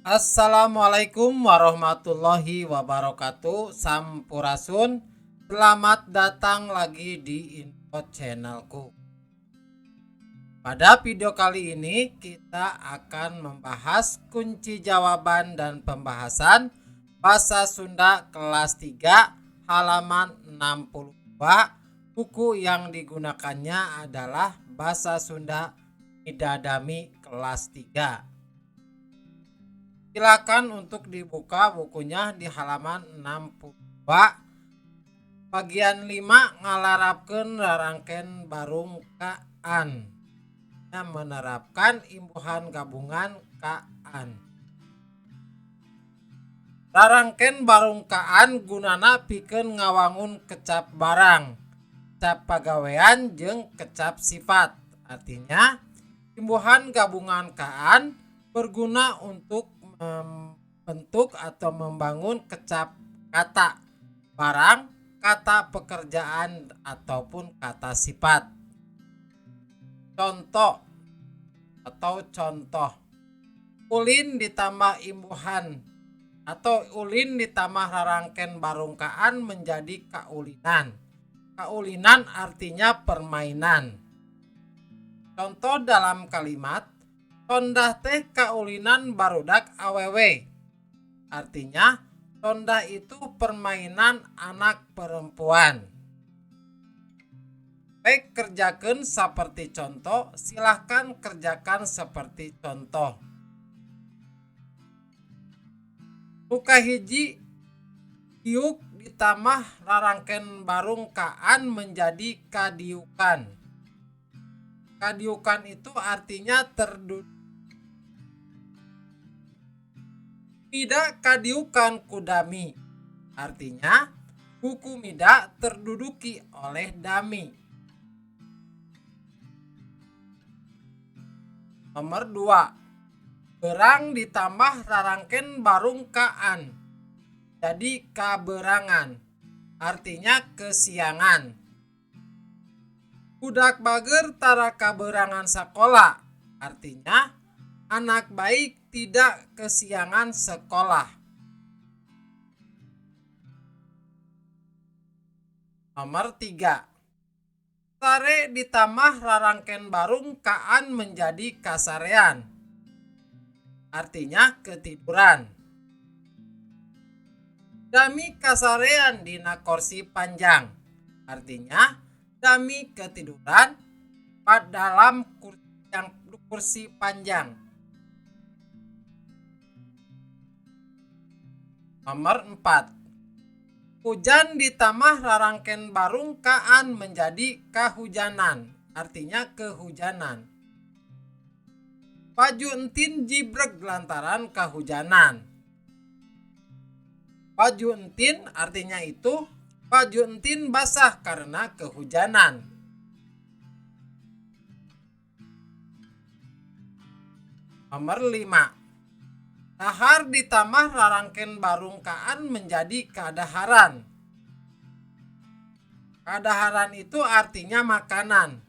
Assalamualaikum warahmatullahi wabarakatuh. Sampurasun. Selamat datang lagi di info channelku. Pada video kali ini kita akan membahas kunci jawaban dan pembahasan Bahasa Sunda kelas 3 halaman 62. Buku yang digunakannya adalah Bahasa Sunda Midadami kelas 3. Silakan untuk dibuka bukunya di halaman 62 bagian 5, ngalarapkeun rarangken barung ka-an, menerapkan imbuhan gabungan ka-an. Rarangken barung ka-an gunana pikeun ngawangun kecap barang, kecap pagawean, jeung kecap sifat. Artinya, imbuhan gabungan ka-an berguna untuk membentuk atau membangun kecap kata barang, kata pekerjaan, ataupun kata sifat. Contoh atau contoh: ulin ditambah imbuhan atau ulin ditambah rarangken barung ka-an menjadi kaulinan. Kaulinan artinya permainan. Contoh dalam kalimat, rondah teh kaulinan barudak awewe. Artinya, rondah itu permainan anak perempuan. Baik, kerjakan seperti contoh, silahkan kerjakan seperti contoh. Nu kahiji, diuk ditambah rarangken barung ka-an menjadi kadiukan. Kadiukan itu artinya terduduk. Mida kadiukan ku Dami. Artinya, buku Mida terduduki oleh Dami. Nomor 2. Berang ditambah rarangken barung ka-an jadi kaberangan. Artinya kesiangan. Budak bager tara kaberangan sekolah. Artinya, anak baik tidak kesiangan sekolah. Nomor 3. Sare ditambah rarangken barung ka-an menjadi kasarean. Artinya ketiduran. Dami kasarean dina kursi panjang. Artinya Dami ketiduran dalam kursi, yang kursi panjang. Nomor 4. Hujan ditambah rarangken barung ka-an menjadi kahujanan. Artinya kehujanan. Baju Entin jibreg lantaran kehujanan. Baju Entin artinya itu baju Entin basah karena kehujanan. Nomor 5. Dahar ditambah rarangken barung ka-an menjadi kadaharan. Kadaharan itu artinya makanan.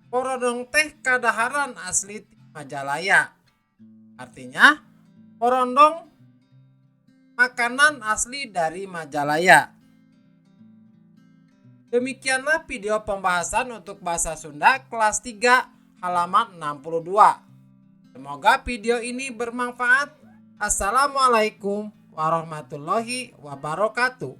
Porondong teh kadaharan asli Majalaya. Artinya, porondong makanan asli dari Majalaya. Demikianlah video pembahasan untuk bahasa Sunda kelas 3 halaman 62. Semoga video ini bermanfaat. Assalamualaikum warahmatullahi wabarakatuh.